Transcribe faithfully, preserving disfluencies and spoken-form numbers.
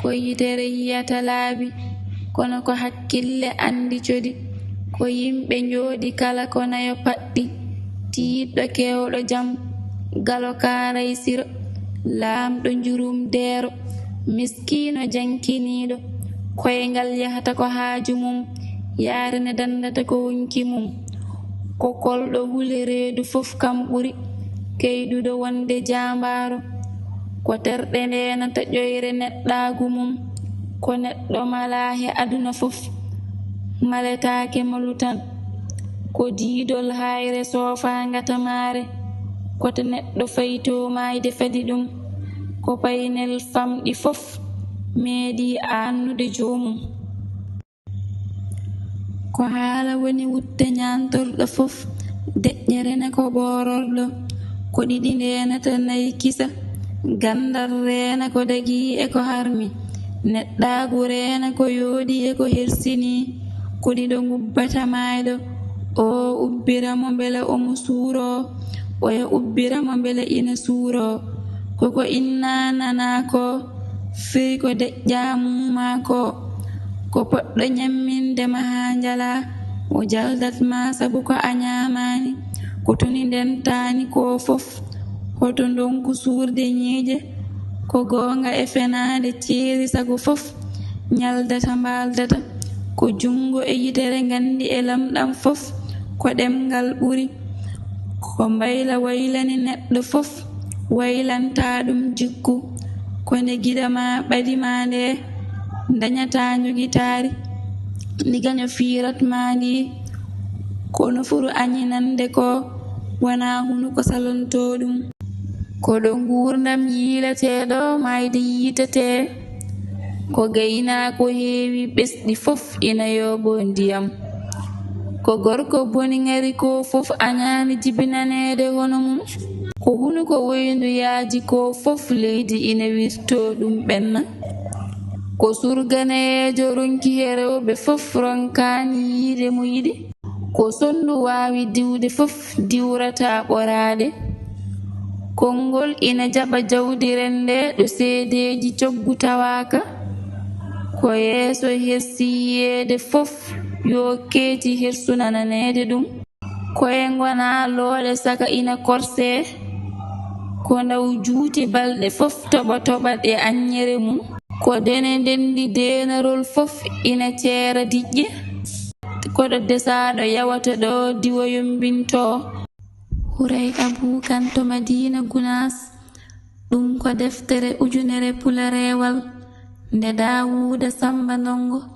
Ko yitere yiyata laabi, kono ko hakkille anndi codi. Ko yimɓe njooɗi kala ko nayo paɗɗi. Tiiɗɗo keewɗo jam, galo kaaray siro, laamɗo njurum deero, miskiino jankiniiɗo. Koyngal yahata ko haaju mum, yaare ne danndata ko wonki mum. Ko kolɗo hule reedu fof kam ɓuri, keyɗuɗo wonde jaambaaro. Ko terɗe ndeenata ƴoyre neɗɗaagu mum. Ko neɗɗo malaa he aduna fof, maletaake malu tan. Ko diidol haayre soofaanga tamaare, koto neɗɗo faytoo maayde fadi ɗum. Ko paynel famɗi fof meeɗi aannude joomum. Ko haala woni wutte ñaantorɗo fof, deƴƴere ne ko ɓoororɗo. Ko ɗiɗi ndeenata nayi kisa, ganndal reena ko dagii e ko harmi. Neɗɗaagu reena ko yooɗi e ko hersinii. Ko ɗiɗo ngubbata maayɗo, o ubbira mo mbele omo suuroo, oya ubbira mo mbele ina suuroo. Koko innaa nanaa ko, fii ko deƴƴaa muumaa ko. Ko poɗɗo ñamminde ma haa njalaa, o jaldat ma sabu ko a ñaamaani. Ko toni ndentaani ko fof, hoto ndonku suurde ñiiƴe. Ko goonga e fenaande ceeri sago fof, ñaldata mbaaldata. Ko junngo e yitere nganndi e lamɗam fof, ko ɗemngal ɓuri. Ko mbayla waylani neɗɗo fof, waylanta ɗum jikku. Ko nde giɗa ma ɓadi ma nde, dañata njogitaari. Ndi gaño fiirat ma ndi, ko nofuru añinande ko, wonaa hunuko salonto ɗum. Ko ɗo nguurndam yiiletee ɗo maayde yiitetee. Ko gaynaako heewi ɓesɗi fof ina yooɓoo ndiyam. Ko gorko boni ŋari ko fof añaani jibinaneede hono mum. Ko hunuko woyndu yaaji ko fof leydi ina wirtoo ɗum ɓenna. Ko surganeejo ronki he rewɓe fof ronkaani yiide mo yiɗi. Ko sonndu waawi diwde fof diwrata ɓoraaɗe. Konngol ina jaɓa jawdi rennde ɗo seedeeji coggu tawaaka. Ko yeeso hersi yiyeede fof yo keeci hersu nananeede ɗum. Koye ngona looɗe saka ina korsee. Ko ndaw juuti balɗe fof toɓa toɓat e aññere mum. Ko dene ndenndi deenarol fof ina ceera diƴƴe. Koɗo desaaɗo yawata ɗo diwo yombintoo. Huray Abuu Kan to Madiina Gunaas. Ɗum ko deftere ujunere pulareewal nde Daawuuda Sammba Ndonngo